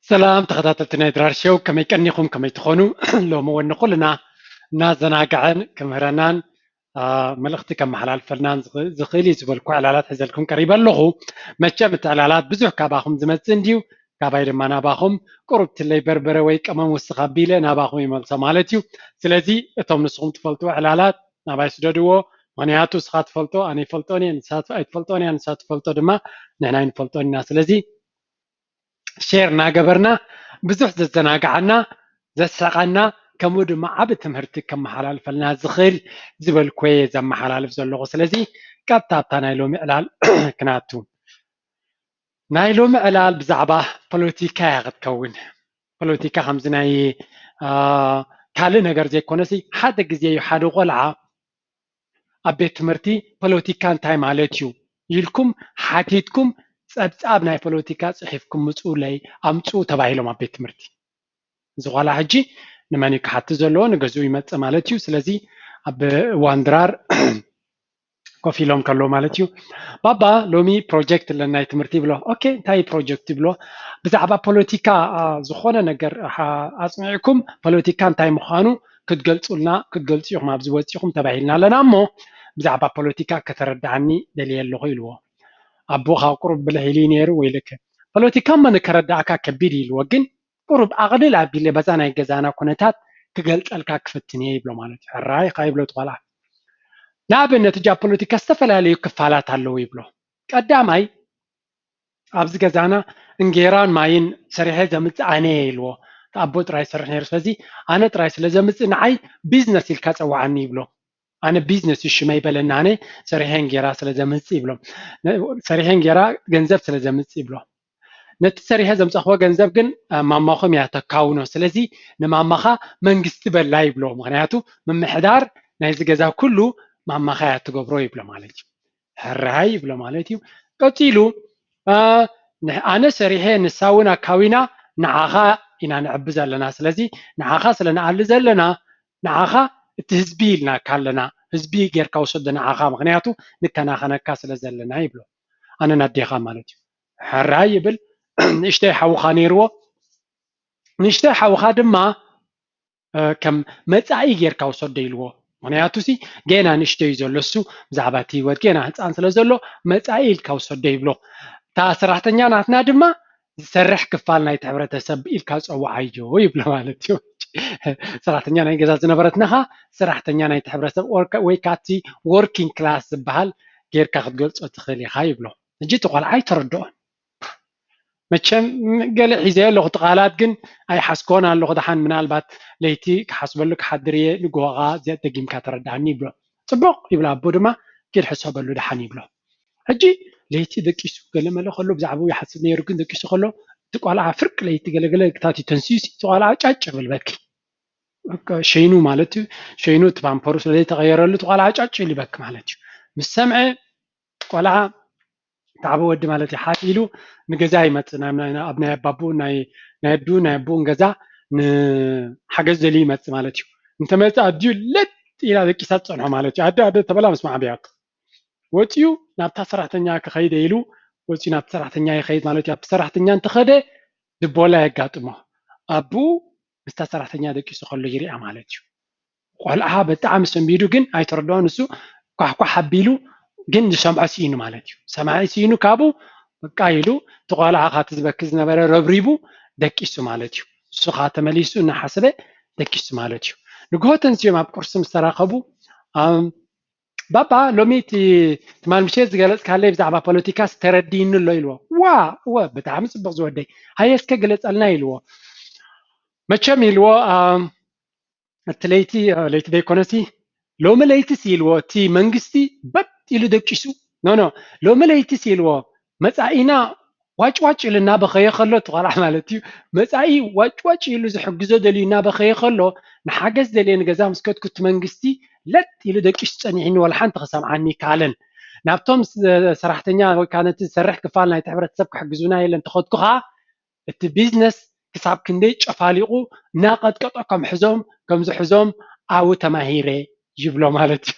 ሰላም ተኸታተልቲ ናይ ድራር ሸው፣ ከመይ ቀኒኹም? ከመይ ትኾኑ? ሎሚ እውን ንኹልና እናዘናግዐን ክምህረናን፣ አ፣ መልእኽቲ ከመሓላልፈልናን ዝኽ-፣ ዝኽእል እዩ ዝበልኩ ዕላላት ሒዘልኩም ቀሪበ ኣለኹ። መቸም እቲ ዕላላት ብዙሕ ካባኹም ዝመጽእ እንድዩ፣ ካባይ ድማ ናባኹም ቁሩብ ትለይ በርበረ ወይ ቀመም ውስኽ ኣቢለ ናባኹም ይመልሶ ማለት እዩ። ስለዚ እቶም ንስኹም ትፈልጥዎ ዕላላት ናባይ ስደድዎ። ምኽንያቱ ንስኻ ትፈልጦ ኣነ ይፈልጦን እየ፣ ንሳ ኣይትፈልጦን እያ፣ ንሳ ትፈልጦ ድማ ንሕና ኣይንፈልጦን ኢና። ስለዚ ሼር እናገበርና ብዙሕ ዘዘናግዓና፣ ዘስሕቐና፣ ከምኡ ድማ ዓቢ ትምህርቲ ከመሓላልፈልና ዝኽእል ዝበልኩ እየ ዘመሓላልፍ ዘለኹ። ስለዚ ቀጥታ ኣብታ ናይ ሎሚ ዕላል ክናቱ። ናይ ሎሚ ዕላል ብዛዕባ ፖለቲካ እያ ክትከውን። ፖለቲካ ከምዚ ናይ፣ አ፣ ካልእ ነገር ዘይኮነሲ፣ ሓደ ግዜ እዩ ሓደ ቆልዓ ኣብ ቤት ትምህርቲ ፖለቲካ እንታይ ማለት እዩ ኢልኩም ሓቲትኩም፣ ጸብጻብ ናይ ፖለቲካ ጽሒፍኩም ምጽኡለይ፣ ኣምጽኡ ተባሂሎም ኣብ ቤት ትምህርቲ። እዚ ቆልዓ ሕጂ ንመን እዩ ክሓትት ዘለዎ? ንገዝኡ ይመጽእ ማለት እዩ። ስለዚ ኣብ እዋን ድራር ኮፍ ኢሎም ከለዉ ማለት እዩ፣ "ባባ፣ ሎሚ ፕሮጀክት ኣለና ናይ ትምህርቲ" ይብሎ። "ኦኬ፣ እንታይ ፕሮጀክት?" ይብሎ። "ብዛዕባ ፖለቲካ፣ አ፣ ዝኾነ ነገር፣ አ፣ ኣጽኒዕኩም ፖለቲካ እንታይ ምዃኑ ክትገልጹልና፣ ክትገልጹ ኢኹም ኣብዚ ወጺኹም ተባሂልና ኣለና እሞ፣ ብዛዕባ ፖለቲካ ከተረድኣኒ ደልየ ኣለኹ" ኢልዎ። ኣቦ ካብ ቁሩብ ብልሕ ኢሉ እዩ ነይሩ፣ "ወይለከ፣ ፖለቲካ እሞ ንከረድኣካ ከቢድ እዩ" ኢልዎ፣ "ግን ቁሩብ ኣቕልል ኣቢለ በዛ ናይ ገዛና ኩነታት ክገልጸልካ ክፍትን እየ" ይብሎ ማለት እዩ። "ሕራይ ኢኻ" ይብሎ እቲ ቆልዓ። "ንኣብነት፣ እጃ ፖለቲካ ዝተፈላለዩ ክፋላት ኣለዉ" ይብሎ። "ቀዳማይ፣ ኣብዚ ገዛና እንጌራን ማይን ሰሪሐ ዘምጽእ ኣነ እየ" ኢልዎ። እቲ ኣቦ ጥራይ ይሰርሕ ነይሩ። "ስለዚ ኣነ ጥራይ ስለ ዘምጽእ ንዓይ ቢዝነስ ኢልካ ጸውዓኒ" ይብሎ። "ኣነ ቢዝነስ እዩ ሽመይ በለኒ፣ ኣነ ሰሪሐ እንጌራ ስለ ዘምጽእ" ይብሎ። "ነ-፣ ሰሪሐ እንጌራ ገንዘብ ስለ ዘምጽእ" ይብሎ። "ነቲ ሰሪሐ ዘምጻኽዎ ገንዘብ ግን፣ አ፣ ማማኹም እያ ተካውኖ። ስለዚ ንማማኻ መንግስቲ በላ" ይብሎ። "ምኽንያቱ ምምሕዳር ናይዚ ገዛ ኩሉ ማማኻ እያ ትገብሮ" ይብሎ ማለት እዩ። "ሕራይ" ይብሎ ማለት እዩ። ቀጺሉ፣ አ፣ "ንሕ-፣ ኣነ ሰሪሐ ንሳ እውን ኣካዊና ንዓኻ ኢና ንዕቢ ዘለና። ስለዚ ንዓኻ ስለ ንኣሊ ዘለና ንዓኻ እቲ ህዝቢ ኢልናካ ኣለና። ህዝቢ ጌርካ ውሰዶ ንዓኻ፣ ምኽንያቱ ንከናኸነካ ስለ ዘለና" ይብሎ። "ኣነ ናዴኻ" ማለት እዩ። "ሕራይ" ይብል። ንእሽተይ ሓውኻ ነይርዎ። ንእሽተይ ሓውኻ ድማ፣ እ፣ ከም መጻኢ ጌርካ ውሰዶ ኢልዎ። ምኽንያቱ ሲ ገና ንእሽተይ እዩ ዘሎ፣ እሱ ብዛዕባ እቲ ህይወት ገና ህጻን ስለ ዘሎ መጻኢ ኢልካ ውሰዶ ይብሎ። እታ ሰራሕተኛ ናትና ድማ ዝሰርሕ ክፋል ናይቲ ሕብረተሰብ ኢልካ ጸውዓዮ ይብሎ ማለት እዩ። ሰራሕተኛ ናይ ገዛ ዝነበረትናኻ ሰራሕተኛ ናይቲ ሕብረተሰብ ወርክ-፣ ወይ ካቲ ወርኪንግ ክላስ ዝበሃል ጌርካ ክትገልጾ ትኽእል ኢኻ ይብሎ። ሕጂ እቲ ቆልዓ ኣይተረድኦን። መቸም ገለ ሒዘዮ ኣለኹ፣ እቲ ቃላት ግን ኣይሓዝኮን ኣለኹ። ደሓን ምናልባት ለይቲ ክሓስበሉ ክሓድር እየ፣ ንግሆ ኸዓ እዚኣ ደጊምካ ተረድኣኒ ይብሎ። ጽቡቕ ይብሎ፣ ኣቦ ድማ ኪድ ሕሰበሉ ደሓን ይብሎ። ሕጂ ለይቲ ደቂሱ ገለ መለ ከሎ ብዛዕባኡ ይሓስብ ነይሩ፣ ግን ደቂሱ ከሎ እቲ ቆልዓ ፍርቂ ለይቲ ገለገለ ክታት እዩ ተንሲዩሲ፣ እቲ ቆልዓ ጫጭ ይብል በኪ። በቃ ሸይኑ ማለት እዩ፣ ሸይኑ እቲ ፓምፐሩ ስለ ዘይተቐየረሉ እቲ ቆልዓ ጫጭ ኢሉ ይበኪ ማለት እዩ። ምስ ሰምዐ ቆልዓ፣ እቲ ዓቢ ወዲ ማለት እዩ፣ ሓፍ ኢሉ ንገዛ ይመጽእ። ናይ፣ ናይ፣ ኣብ ናይ ኣባቡ፣ ናይ፣ ናይ ኣዱ፣ ናይ ኣቡኡን ገዛ ንሓገዝ ደልዩ ይመጽእ ማለት እዩ። እንተመጽእ ኣዲኡ ለጥ ኢላ ደቂሳ ትጸንሖ ማለት እዩ። ኣደ፣ ኣደ ተበላ ምስ ማዕበያት ወጺኡ ናብታ ሰራሕተኛ ክኸይደ ኢሉ ወጺኡ ናብቲ ሰራሕተኛ ይኸይድ ማለት እዩ። ኣብቲ ሰራሕተኛ እንተኸደ ድቦላ የጋጥሞ። ኣቡኡ ምስታ ሰራሕተኛ ደቂሱ ከሎ ይሪኣ ማለት እዩ። ቆልዓ ብጣዕሚ ሰንቢዱ ግን ኣይተረድኦን። ንሱ ኳሕኳሕ ኣቢሉ ግን ዝሰምዖ ስኢኑ ማለት እዩ። ሰማዒ ስኢኑ ካብኡ በቃ ኢሉ እቲ ቆልዓ ካብቲ ዝበኪ ዝነበረ ረብሪቡ ደቂሱ ማለት እዩ። ንሱ ከዓ ተመሊሱ እናሓሰበ ደቂሱ ማለት እዩ። ንግሆ ተንሲኦም ኣብ ቁርሲ ምስ ተራኸቡ፣ ኣም፣ "ባባ፣ ሎሚ እቲ ትማል ምሸት ዝገለጽካለይ ብዛዕባ ፖለቲካስ ተረዲእኒ ኣሎ" ኢልዎ። "ዋ፣ እወ፣ ብጣዕሚ ጽቡቕ ዝወደይ፣ ሃየ እስከ ግለጸልና" ኢልዎ። መቸም ኢልዎ፣ ኣም፣ እቲ ለይቲ፣ እ፣ ለይቲ ዘይኮነሲ፣ ሎሚ ለይትስ ኢልዎ፣ እቲ መንግስቲ በጥ ኢሉ ደቂሱ። ኖ፣ ኖ፣ ሎሚ ለይትስ ኢልዎ፣ መጻኢና ዋጭ ዋጭ ኢሉ እናበኸየ ከሎ፣ እቲ ቆልዓ ማለት እዩ፣ መጻኢ ዋጭ ዋጭ ኢሉ ዝሕግዞ ደልዩ እናበኸየ ከሎ፣ ንሓገዝ ደልየ ንገዛ ምስ ከድኩ፣ እቲ መንግስቲ ለጥ ኢሉ ደቂሱ ጸኒሕኒ፣ ዋላ ሓንቲ ክሰምዓኒ ይከኣለን። ናብቶም ስ-፣ ሰራሕተኛ ወይ ከዓ ነቲ ዝሰርሕ ክፋል ናይቲ ሕብረተሰብ ክሕግዙና የለን፣ ተኸድኩ ኸዓ፣ እቲ ቢዝነስ ክሳብ ክንደይ ጨፋሊቑ እናቐጥቀጦ ከም ሕዞም፣ ከም ዝሕዞም ኣብኡ ተማሂረ ይብሎ ማለት እዩ።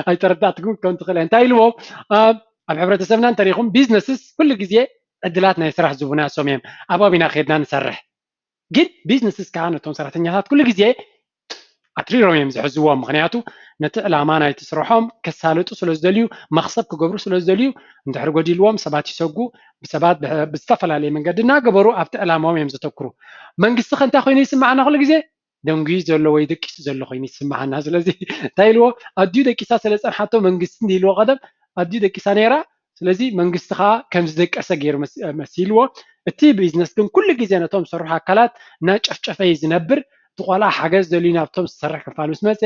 ኣይተረዳእትኩም ከም ትኽእል እየ። እንታይ ኢልዎም? ኣብ፣ ኣብ ሕብረተሰብና እንተሪኹም ቢዝነስስ ኩሉ ግዜ ዕድላት ናይ ስራሕ ዝቡና እሶም እዮም። ኣብኦም ኢና ከድና ንሰርሕ። ግን ቢዝነስስ ከዓ ነቶም ሰራሕተኛታት ኩሉ ግዜ ኣትሪሮም እዮም ዝሕዝዎም። ምክንያቱ ነቲ ዕላማ ናይቲ ስርሖም ከሳልጡ ስለ ዝደልዩ፣ መክሰብ ክገብሩ ስለ ዝደልዩ፣ እንድሕር ጎዲልዎም ሰባት ይሰጉ፣ ብሰባት ብዝተፈላለየ መንገዲ እናገበሩ ኣብቲ ዕላማኦም እዮም ዘተኩሩ። መንግስቲ ከ እንታይ ኮይኑ ይስምዓና ኩሉ ግዜ? ደንጉዩ ዘሎ ወይ ደቂሱ ዘሎ ኮይኑ ይስምዓና። ስለዚ እንታይ ኢልዎ? ኣዲኡ ደቂሳ ስለ ዝጸንሓቶ መንግስቲ እንዲልዎ ቀደም ኣዲኡ ደቂሳ ነይራ። ስለዚ መንግስቲ ከዓ ከም ዝደቀሰ ገይሩ መሲልዎ። እቲ ቢዝነስ ግን ኩሉ ግዜ ነቶም ዝሰርሑ ኣካላት እናጨፍጨፈ እዩ ዝነብር። እቲ ቆልዓ ሓገዝ ደልዩ ናብቶም ዝሰርሕ ክፋል ምስ መፀ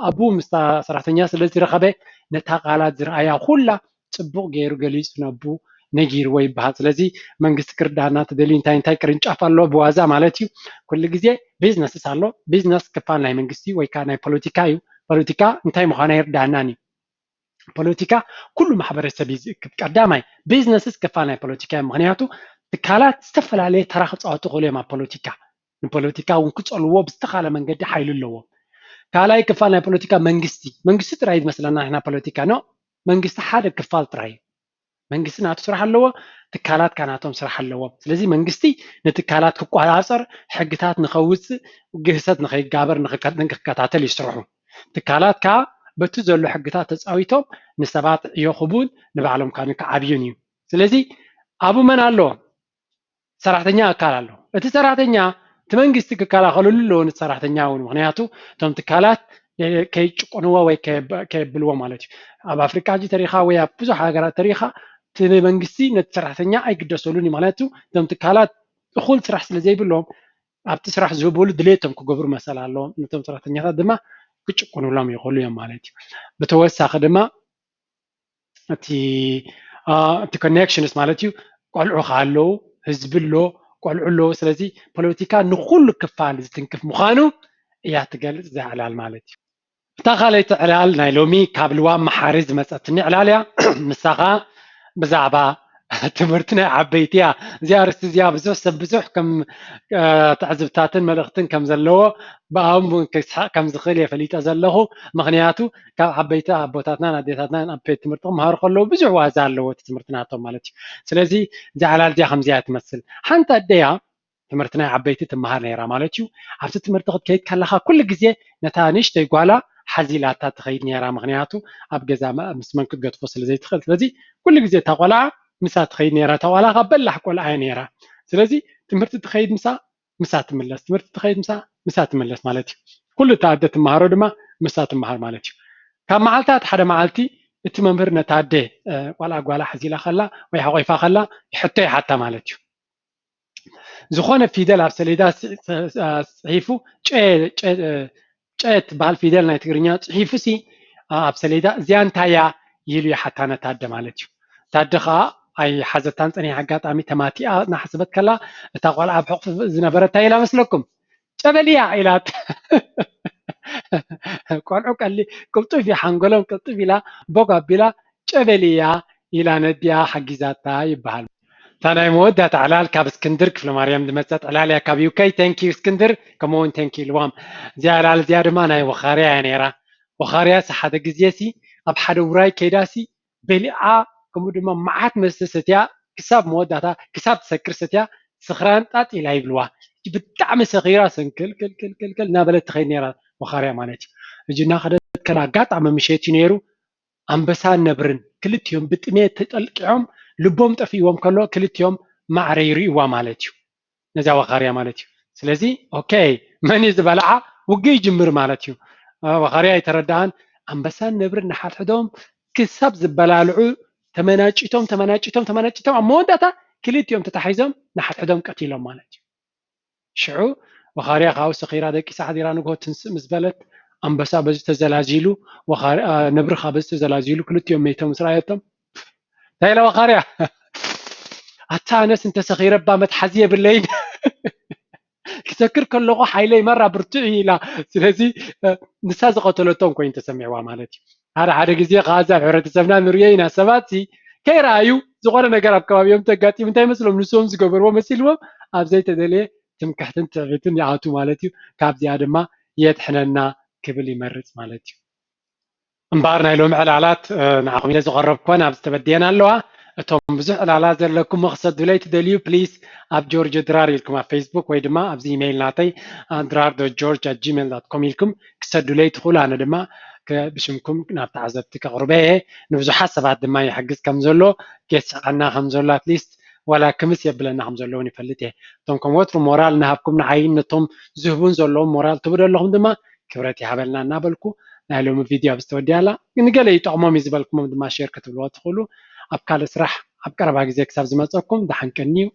ኣቡ ምስታ ሰራሕተኛ ስለ ዝረኸበ ነታ ቃላት ዝረኣያ ኩላ ፅቡቕ ገይሩ ገሊፁ ነቡ ነጊርዎ ይበሃል። ስለዚ መንግስቲ ክርዳና ተደልዩ እንታይ እንታይ ቅርንጫፍ ኣሎ ብዋዛ ማለት እዩ። ኩሉ ግዜ ቢዝነስስ ኣሎ። ቢዝነስ ክፋል ናይ መንግስቲ ወይ ከዓ ናይ ፖለቲካ እዩ። ፖለቲካ እንታይ ምዃና ይርዳናን እዩ። ፖለቲካ ኩሉ ማሕበረሰብ እዩ ዝእክብ። ቀዳማይ ቢዝነስስ ክፋል ናይ ፖለቲካ እዩ። ምክንያቱ ትካላት ዝተፈላለየ ተራ ክፃወቱ ክእሉ እዮም ኣብ ፖለቲካ። ንፖለቲካ እውን ክፀልዎ ብዝተኻለ መንገዲ ሓይሊ ኣለዎም። ካልኣይ ክፋል ናይ ፖለቲካ መንግስቲ። መንግስቲ ጥራይ ዝመስለና ንሕና ፖለቲካ ኖ፣ መንግስቲ ሓደ ክፋል ጥራይ እዩ። መንግስቲ ናቱ ስራሕ ኣለዎ፣ ትካላት ካናቶም ስራሕ ኣለዎም። ስለዚ መንግስቲ ንትካላት ክቆፃፀር፣ ሕግታት ንኸውፅእ፣ ግህሰት ንኸይጋበር ንክከታተል እዩ ስርሑ። ትካላት ከዓ በቲ ዘሎ ሕግታት ተፃዊቶም ንሰባት የኽቡን ንባዕሎም ከዓ ንክዓብዩን እዩ። ስለዚ ኣብኡ መን ኣሎ? ሰራሕተኛ ኣካል ኣሎ። እቲ ሰራሕተኛ እቲ መንግስቲ ክከላኸለሉ ኣለዎ፣ ነቲ ሰራሕተኛ እውን። ምክንያቱ እቶም ትካላት ከይጭቁንዎ ወይ ከየብልዎ ማለት እዩ። ኣብ ኣፍሪቃ ሕጂ ተሪኻ ወይ ኣብ ብዙሕ ሃገራት ተሪኻ እቲ መንግስቲ ነቲ ሰራሕተኛ ኣይግደሰሉን እዩ። ምክንያቱ እቶም ትካላት እኹል ስራሕ ስለ ዘይብሎም ኣብቲ ስራሕ ዝህብሉ ድሌቶም ክገብሩ መሰል ኣለዎም። ነቶም ሰራሕተኛታት ድማ ክጭቁኑሎም ይኽእሉ እዮም ማለት እዩ። ብተወሳኺ ድማ እቲ እቲ ኮኔክሽንስ ማለት እዩ። ቆልዑ ከ ኣለዉ፣ ህዝቢ ኣሎ፣ ቆልዑ ኣለዉ። ስለዚ ፖለቲካ ንኩሉ ክፋል ዝትንክፍ ምዃኑ እያ ትገልፅ እዛ ዕላል ማለት እዩ። እታ ካልኣይቲ ዕላል ናይ ሎሚ ካብ ልዋም መሓሪ ዝመፀትኒ ዕላል እያ። ንሳ ከዓ ብዛዕባ ትምህርቲ ናይ ዓበይቲ እያ። እዚኣ ኣርእስቲ እዚኣ ብዙሕ ሰብ ብዙሕ ከም ትዕዝብታትን መልእኽትን ከም ዘለዎ ብኣም እውን ክስሕቕ ከም ዝኽእል እየ ፈሊጠ ዘለኹ። ምክንያቱ ካብ ዓበይቲ ኣቦታትናን ኣዴታትናን ኣብ ቤት ትምህርቲ ክመሃሩ ከለዉ ብዙሕ ዋዛ ኣለዎ እቲ ትምህርቲ ናቶም ማለት እዩ። ስለዚ እዛ ዕላል እዚኣ ከምዚኣ እያ ትመስል። ሓንቲ ኣደያ ትምህርቲ ናይ ዓበይቲ ትመሃር ነይራ ማለት እዩ። ኣብቲ ትምህርቲ ክትከይድ ከለኻ ኩሉ ግዜ ነታ ንእሽተይ ጓላ ሓዚላታ ትኸይድ ነይራ። ምክንያቱ ኣብ ገዛ ምስ መን ክትገድፎ ስለ ዘይትኽእል። ስለዚ ኩሉ ግዜ እታ ቆልዓ ምሳ ትኸይድ ነይራ። እታ ቆልዓ ካብ በላሕ ቆልዓ እያ ነይራ። ስለዚ ትምህርቲ ትኸይድ ምሳ ምሳ ትምለስ፣ ትምህርቲ ትኸይድ ምሳ ምሳ ትምለስ ማለት እዩ። ኩሉ እታ ኣደ ትመሃሮ ድማ ምሳ ትመሃር ማለት እዩ። ካብ መዓልታት ሓደ መዓልቲ እቲ መምህር ነታ ኣደ ቆልዓ ጓላ ሓዚላ ከላ ወይ ሓቆይፋ ከላ ሕቶ ይሓታ ማለት እዩ። ዝኾነ ፊደል ኣብ ሰሌዳ ጽሒፉ ጨ ጨ ጨ እትበሃል ፊደል ናይ ትግርኛ ጽሒፉ ሲ ኣብ ሰሌዳ እዚኣ እንታይ እያ ኢሉ ይሓታ ነታ ኣደ ማለት እዩ። እታ ኣደ ኸዓ ኣይሓዘታን ጸኒሓ ኣጋጣሚ ተማቲኣ እናሓሰበት ከላ እታ ቆልዓ ኣብ ሕቑፊ ዝነበረ እንታይ ኢላ መስለኩም? ጨበልያ ኢላት። ቆልዑ ቀሊ ቅልጡፍ እዩ ሓንጎሎም ቅልጥፍ ኢላ ቦግ ኣቢላ ጨበልያ ኢላ ነዲኣ ሓጊዛታ ይበሃል። እታ ናይ መወዳእታ ዕላል ካብ እስክንድር ክፍለማርያም ዝመፀት ዕላል እያ ካብ ዩከይ። Thank you እስክንድር፣ ከምኡ እውን thank you ልዋም። እዚኣ ዕላል እዚኣ ድማ ናይ ወኻርያ እያ ነይራ። ወኻርያ ሲ ሓደ ግዜ ሲ ኣብ ሓደ ውራይ ከይዳ ሲ በሊዓ ከምኡ ድማ መዓት መስተ ሰትያ ክሳብ መወዳእታ ክሳብ ትሰክር ሰትያ ስኽራን ጣጥ ኢላ ይብልዋ። ብጣዕሚ ሰኺራ ሰንክል ክል ክል ክል ክል እናበለት ትኸይድ ነይራ ወኻርያ ማለት እዩ። እጅ እናኸደት ከላ ኣጋጣሚ ምሸት እዩ ነይሩ። ኣንበሳን ነብርን ክልቲኦም ብጥሜት ተጠልቂዖም ልቦም ጠፊእዎም ከሎ ክልቲኦም ማዕረ ይርእይዋ ማለት እዩ። ነዛ ወኻርያ ማለት እዩ። ስለዚ ኦኬ መን እዩ ዝበልዓ ውግእ ይጅምር ማለት እዩ። ወኻርያ ኣይተረድኣን። ኣንበሳን ነብርን ንሓድሕዶም ክሳብ ዝበላልዑ ተመናጭቶም ተመናጭቶም ተመናጭቶም ኣብ መወዳእታ ክልቲኦም ተታሒዞም ንሓድሕዶም ቀቲሎም ማለት እዩ። ሽዑ ወኻርያ ካብኡ ሰኺራ ደቂሳ ሓዲራ ንግሆ ትንስእ ምስ በለት ኣንበሳ በዚ ተዘላዚሉ ነብሪ ካብ በዚ ተዘላዚሉ ክልቲኦም መይቶም ምስ ረኣየቶም እንታይ ኢላ ወኻርያ ኣታ ኣነስ እንተሰኺረ እባ መትሓዚ የብለይን ክሰክር ከለኹ ሓይለይ ማራ ብርቱዕ እዩ ኢላ። ስለዚ ንሳ ዝቐተለቶም ኮይኑ ተሰሚዕዋ ማለት እዩ። ሓደ ሓደ ግዜ ከዓ እዚ ኣብ ሕብረተሰብና ንሪኦ ኢና። ሰባት ከይረኣዩ ዝኾነ ነገር ኣብ ከባቢኦም ተጋጢሙ እንታይ መስሎም ንሶም ዝገበርዎ መሲልዎም ኣብ ዘይተደልየ ትምክሕትን ትዕቢትን ይኣቱ ማለት እዩ። ካብዚኣ ድማ የድሕነና ክብል ይመርፅ ማለት እዩ። እምበኣር ናይ ሎሚ ዕላላት ንዓኹም ኢለ ዝቐረብኩወን ኣብዚ ተበድየን ኣለዋ። እቶም ብዙሕ ዕላላ ዘለኩም ክሰዱለይ ትደልዩ ፕሊስ ኣብ ጆርጅ ድራር ኢልኩም ኣብ ፌስቡክ ወይ ድማ ኣብዚ ኢሜይል ናተይ ድራር ዶት ጆርጅ ኣት ጂሜል ዶት ኮም ኢልኩም ክሰዱለይ ትኽእሉ። ኣነ ድማ ብሽምኩም ናብ ተዓዘብቲ ከቕርበ እየ። ንብዙሓት ሰባት ድማ ይሕግዝ ከም ዘሎ የስሕቐና ከም ዘሎ ኣትሊስት ዋላ ክምስ የብለና ከም ዘለውን ይፈልጥ እየ። እቶም ከም ወትሩ ሞራል ንሃብኩም ንዓይን ነቶም ዝህቡን ዘለዎም ሞራል ትህቡ ዘለኹም ድማ ክብረት ይሃበልና እናበልኩ ናይ ሎሚ ቪድዮ ኣብ ዝተወዲኣላ ንገለ ይጠቕሞም እዩ ዝበልኩሞም ድማ ሼር ክትብልዎ ትኽእሉ። ኣብ ካልእ ስራሕ ኣብ ቀረባ ግዜ ክሳብ ዝመፀኩም ደሓን ቀንዩ።